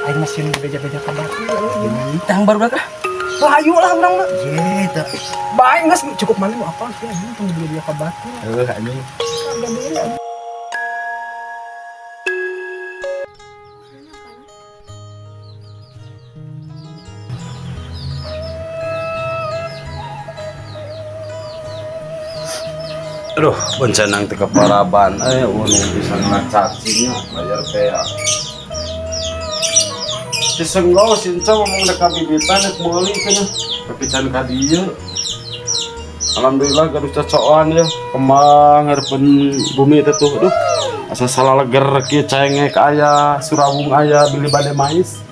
Aing mesin beja-beja ka batu. Tang baru dah. Layu lah urang mah. Ye, teu. Bae geus cukup mana mau apa sih anjing tong beja-beja ka batu. Heuh anjing. Aduh, bencanang teu keparaban euy nu bisa ngacacingnya bayar PA. Si Senggol si Enca ngomong dek kabibitan dek meuli cenah. Tapi can ka dieu. Alhamdulillah gaduh cocokan ya, kembang hareupeun bumi teh tuh. Aduh, asa salah leger kieu cengek aya, surawung aya, bili bade mais.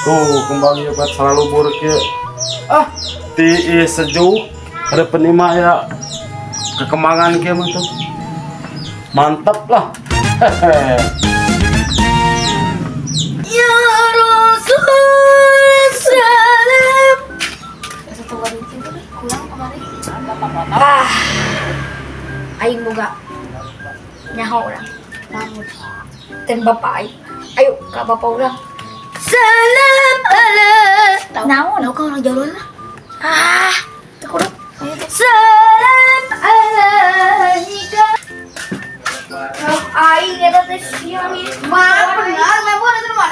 Tuh, kembang ieu buat salalubur kieu. Ah, tiis sejuk hareupeun imah ya. Kekembangan kieu mah tuh. Mantap lah. Hehe. Ya Rasul salam. Ah, aing boga nyaho urang. Dan bapak aing. Ayo ka bapak urang. Salam ala. Naon ka orang jauh lah. Ah, teu kudu. Salam alaika. Aing eta teh sia mah benar memang eta mah.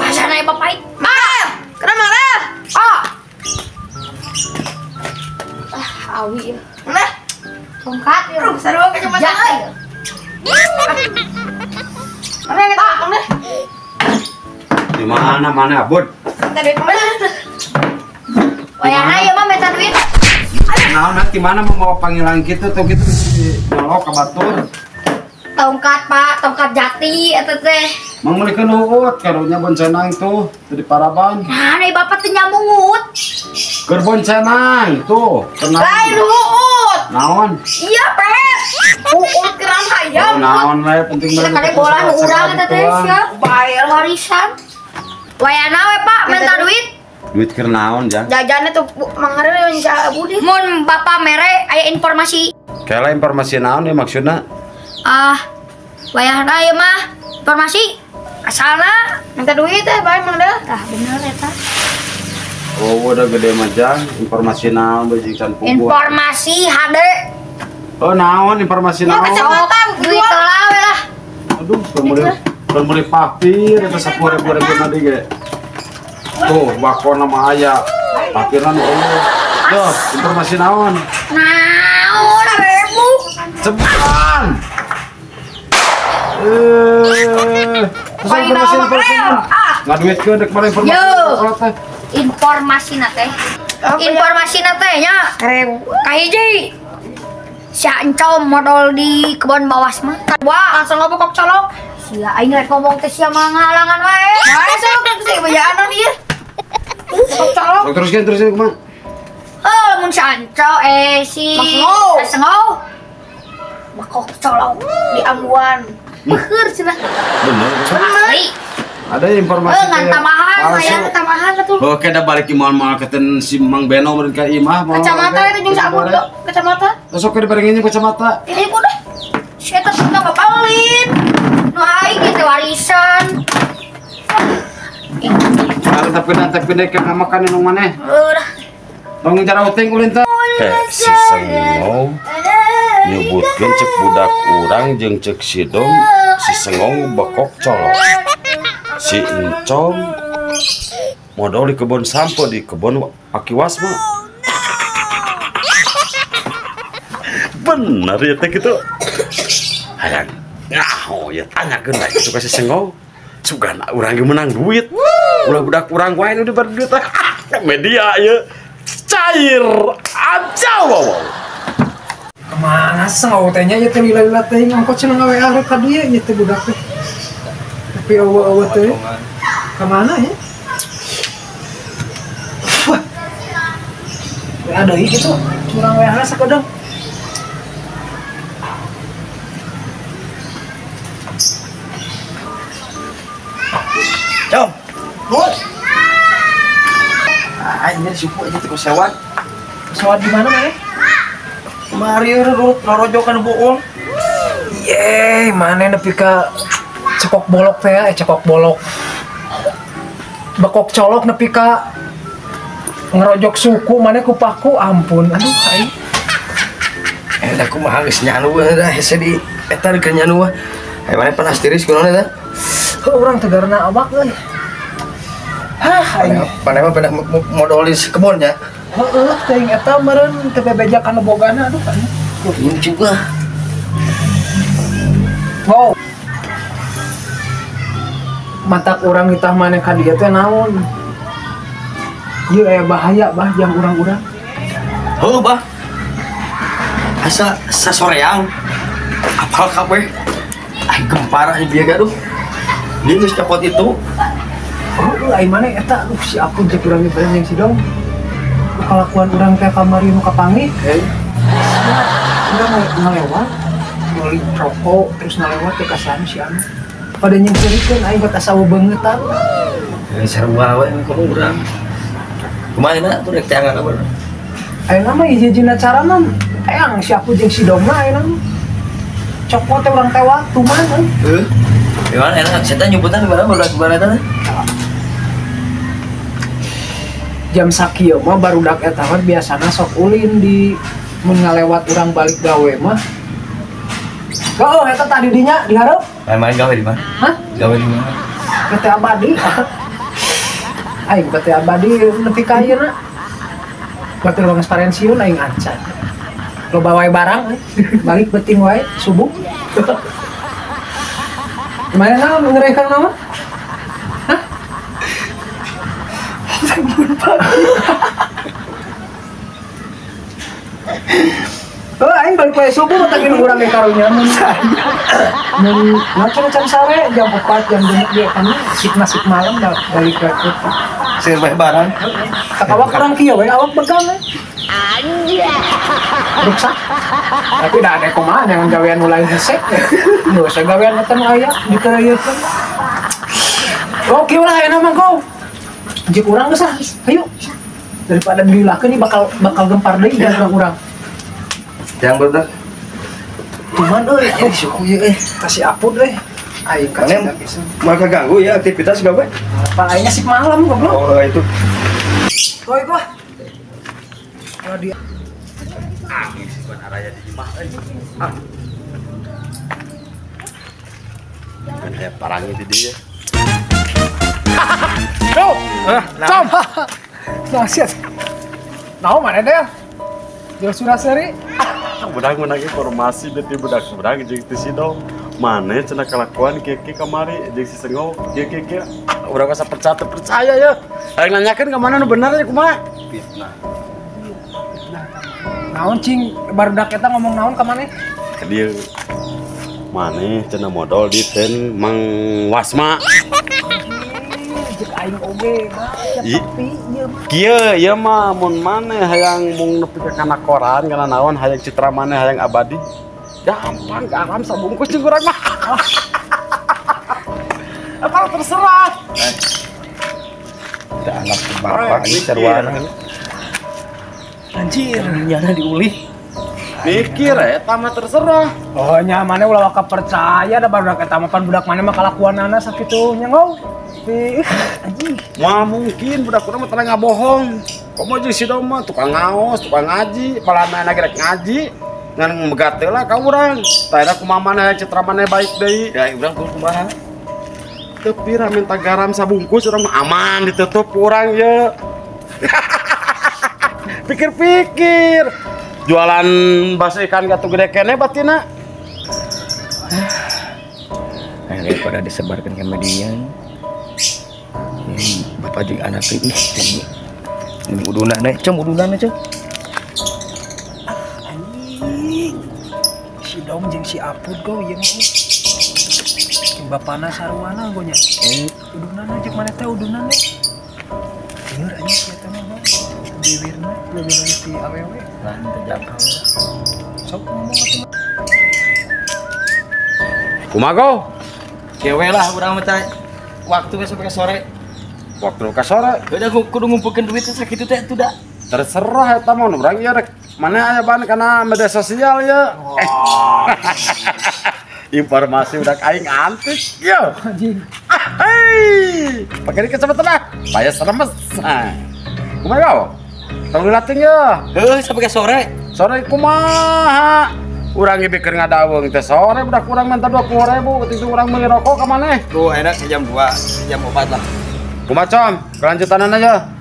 Pasana bapak aing. Ah, kenapa marah? Ah. Ah, awi ya. Mana? Tongkat ya. Sarua kacamata euy. Mana eta mana? Di mana mana abud? Minta duit mana? Wayahna ieu mah minta duit. Naon nanti mana mau bawa panggilan gitu tuh gitu nyolok ka batur. Tongkat Pak, tongkat jati eta teh. Mang meulikeun huut karunya boncenang tuh teu di paraban. Nah, nih bapak teh nyambung huut. Keur boncenang tuh, tenang. Lain huut. Naon? Iya, Pep. Huut keram hayam. Oh, naon we penting mah. Kade bola nu urang eta teh sia. Bayar warisan. Wayana we Pak, minta duit. Duit keur naon, Jang? Jajannya tuh mangarep yang si Budi. Mun bapak mere aya informasi. Kela informasi naon ya maksudna? Ah, wayahna ieu mah informasi asalna minta duit teh bae mang deh. Tah bener eta. Oh, udah gede mah Jang, informasi naon beuji can puguh. Informasi hade. Oh, naon informasi naon? Kacamata duit heula we lah. Aduh, keur meuli papir eta 10.000 ribu deui ge. Tuh, bakona mah aya. Papirna nu eueuh. Tuh, informasi naon? Naon? 1.000. Cepetan. Terus informasi nggak duit ke dek mana informasi? Informasi nate, informasi nate nya. Kahiji, si Encom modal di kebun bawas mah. Wah, langsung ngobok colok. Sia aing rek ngomong teh sia mah ngahalangan wae. Bae sok sih bejaan ieu. Colok. Teruskeun kumaha? Oh, lamun si Encom si Sengau. Bakok colok di ambuan. Beuheur cenah. Bener. Asli. Ada informasi ngan tambahan, aya tambahan atuh. Oh, kada balik ki moal-moal keten si Mang Beno meureun ka imah. Kacamata eta jeung sabun kacamata. Sok ke dibarengin kacamata. Ini kudu. Si eta teh babalin. Nu aing teh warisan. Tapi nanti pindah ke makan nu maneh. Udah. Tong cara uting ulin teh. Si Sengong nyebutkeun cek budak urang jeung cek si Dom, si Sengong bekok colok. Si Encom modal di kebun sampo di kebun Aki Wasma. Bener ya teh gitu. Hayang ngaho ya tanyakeun bae kitu ka si Sengong. Sugan urang ge menang duit. Ulah budak urang wae nu dibari duit teh. Media ieu cair aja wow. Kemana Sengong teh nya ieu teh lila-lila teh ngangkot cenah ngawe ka dieu ieu teh budak teh. Tapi awa-awa teh kemana ya? Wah, WA deui gitu, curang WA sakedeng. Jom, bos. Anjir suku aja tuh sewat. Sewat di mana mana? Mari rorojokan bohong. Ye, mana nepi ka cekok bolok teh ya, cekok bolok. Bekok colok nepi ka ngerojok suku mana ku paku ampun. Aduh aing. Da kumaha geus nyanu da hese di eta keur nyanu. Aya mana panas tiris kunaon eta? Heuh urang tegarna awak euy. Hah aing mana mah pedah modal di kebon nya. Heueuh teuing eta meureun teu bebeja kana bogana aduh aing. Juga. Wow. Matak urang itah maneh ka dieu teh naon? Ieu aya bahaya bah jang urang-urang. Heuh bah. Asa sasoreang apal kabeh. Aing gempar aing bieu gaduh. Dia geus copot itu. Oh, aing maneh eta aduh si Apun cek urang ieu jeung si Dong. Kalakuan urang teh kamari nu kapanggih. Heuh. Urang ngalewat meuli rokok terus ngalewat ke kasana si anu. Pada nyengkeurikeun aing buat asa beungetan. Sarua we ku urang. Kumaha na tuh rek teangan kabar. Ayeuna mah hiji-hijina carana eyang si Apun jeung si Dong mah ayeuna mah. Copot teh urang teh waktu mah euy. Heuh. Gimana enak setan nyubutan di mana barudak barudak eta teh? Jam sakieu mah barudak eta mah biasana sok ulin di mun ngalewat urang balik gawe mah. Oh, eta tadi dinya dihareup. Main-main gawe di mana? Hah? Gawe di mana? PT Abadi. Aing PT Abadi nepi ka ayeuna. Batur geus parensiun aing acan. Loba wae barang balik beuting wae subuh. Mana naon ngerekang nama? Hah? Oh, aing balik wae subuh matakin urang ge karunya mun mun macam-macam sare jam 4 jam 5 ge kan sip nasib malam balik ke kota. Seur bae barang. Tak awak urang kieu we awak begang we. Ruksak. Tapi dah ada kumaha jangan gawean nu lain hese. Nu saya gawean eta nu aya dikeureuyeun. Oke lah enak mah kau. Jeung urang geus lah. Ayo. Daripada dilakeun ini bakal gempar deui dan urang-urang. Yang barudak. Cuman euy, suku ieu euy. Kasih Apun euy. Aing kasih pisan. Maka ganggu ya aktivitas gawe. Apa aingnya sip malam goblok. Oh, itu. Oi gua. Kalau dia ah, araya di imah euy. Ah. Kan aya parang di dieu. Go. Com. Nah, siap. Naon mana deh? Jeung suraseri. Budak menang informasi dari budak-budak jeung ti si Dong. Mane cenah kalakuan kieu-kieu kamari jeung si Sengau kieu-kieu. Urang asa percaya teu percaya ya. Hayang nanyakeun ka mana nu bener ya kumaha? Fitnah. Naon cing barudak eta ngomong naon ka maneh? Ka dieu. Maneh cenah modal di ten Mang Wasma. Jeung aing oge mah tapi ieu mah. Kieu ieu mah mun maneh hayang mung nepi ka kana koran kana naon hayang citra maneh hayang abadi. Gampang garam sabungkus jeung urang mah. Apa terserah. Da anak bapak ini sarwana. Anjir, nyana diulih. Mikir eta mah terserah. Oh nya maneh ulah waka percaya da barudak eta mah pan budak maneh mah kalakuanana sakitu nya ngau. Anjing. Moal mungkin budak urang mah teu ngabohong. Komo jeung si Dong mah tukang ngaos, tukang ngaji, palana rek ngaji. Ngan megat teh lah ka urang. Tah eta kumaha maneh citra maneh baik deui. Ya urang kumaha? Teu pira minta garam sabungkus urang mah aman ditutup urang ye. Pikir-pikir. Jualan bakso ikan gatu gede keneh batina. Daripada disebarkan ke media. Bapak jeung anak teh ih ini udunana cem udunana cem. Anjing. Si Dong jeung si Apud go ieu mah. Jeung bapana sarwana go nya. Udunana jeung maneh teh udunana. Lieur anjing si eta mah. Biwirna leuwih ti awewe. Lah teu jangkau. Sok ngomong atuh. Kumaha go? Kieu we lah urang mah teh waktu sampai ke sore. Waktu ke sore. Udah kudu ngumpulkeun duit teh sakitu teh atuh da. Terserah eta mah urang ieu rek mana aya ban kana media sosial ya. Informasi udah aing antik yo. Anjing. Ah, hei. Pakai kacamata lah. Payah seremes. Kumaha kau? Tong dilatih ya. Heuh, sampai ke sore. Sore kumaha? Urang ge keur ngadaweung teh sore budak urang minta 20.000 ketika urang meuli rokok ka maneh. Tuh enak jam 2, jam 4 lah. Kumaha Com? Kelanjutanan aja.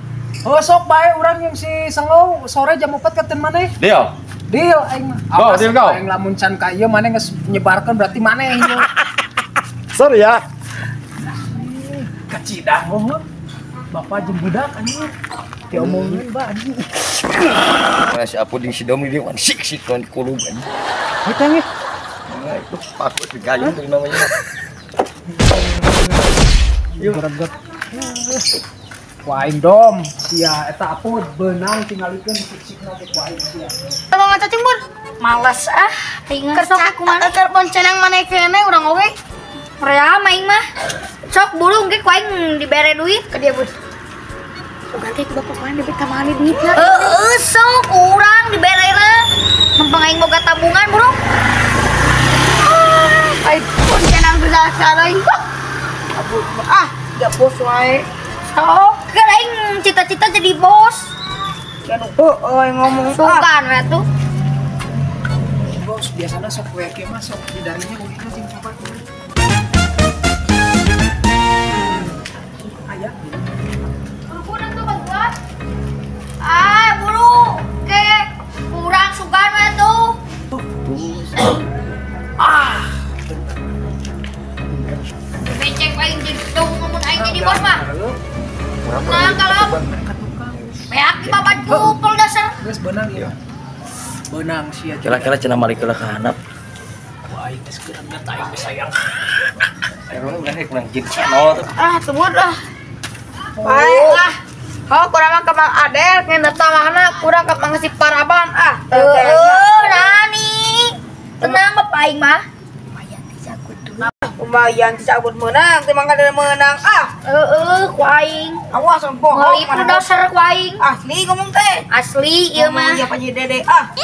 Oh sok bae urang yang si Sengau sore jam 4 katen maneh. Deal. Deal aing mah. Awas, deal kau. Aing lamun can ka ieu maneh geus nyebarkeun berarti maneh ieu. Sorry ya. Kacidang mah. Bapak jeung budak anjing. Diomongin ba anjing. Mana si Apu jeung si Domi dia kan sik-sik kan kulub anjing. Heuh teh. Nah, itu pakut digayung tuh namanya. Yuk greget. Ku aing dom, sia eta Apud beunang tingalikeun sik-sikna teh ku aing sia. Tong cacing bun. Males ah, aing sok kumaha. Keur poncenang maneh kene urang oge. Rea aing mah. Sok buru engke ku aing dibere duit ke dia bun. Ganti ke bapak mana diberi tambahan duitna. Heeh, sok urang diberena. Mempeng aing boga tabungan buru. Aing poncenang bersalah aing. Ah, ya bos wae. Sok, kan aing cita-cita jadi bos. Ya nu heueuh ngomong sugan we atuh. Bos biasana sok we kieu mah sok di darinya ulina jeung coba. Aya. Buru tuh bantuan. Ah, buru. Ke kurang sugan we atuh. Ah. Becek aing jadi dong mun aing jadi bos mah. Nah, kalau beak di babat kupel dasar. Geus beunang ieu. Beunang sia. Kira-kira cenah mari keula ka handap. Wah, aing geus greget aing geus sayang. Urang rek kurang jeung channel. Ah, tebut ah. Bae lah. Oh, kurang mah ka Mang Adel ngeun tamahna kurang ka Mang si Paraban ah. Heueuh, nani. Tenang bapak aing mah. Lumayan dicabut menang, teh mangga menang ah. Heeh, ku aing. Awas bohong. Meuli dasar ku aing. Asli ngomong teh. Asli ieu mah. Iya Pak Dede ah.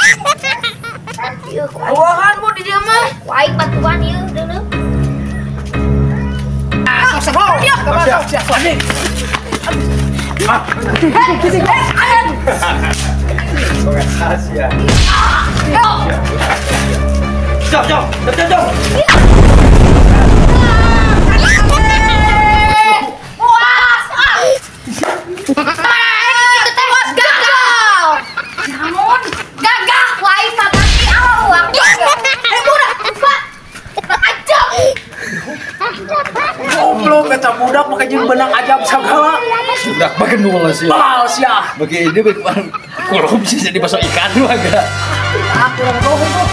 Ieu ku aing. Awahan bu di dieu mah. Ku aing bantuan ieu deuleu. Ah, sok sok. Siap, siap. Ah. Ya. Jauh, jauh, jauh, jauh. Puas. Itu teh bos gagal. Namun gagah wae mah ganti awak. Eh budak, Pak. Ajab. Goblok eta budak make jeung benang ajab sagala. Budak bagenul sih. Baal sia. Bagi ini korupsi jadi bakso ikan mah gak. Aku orang bohong.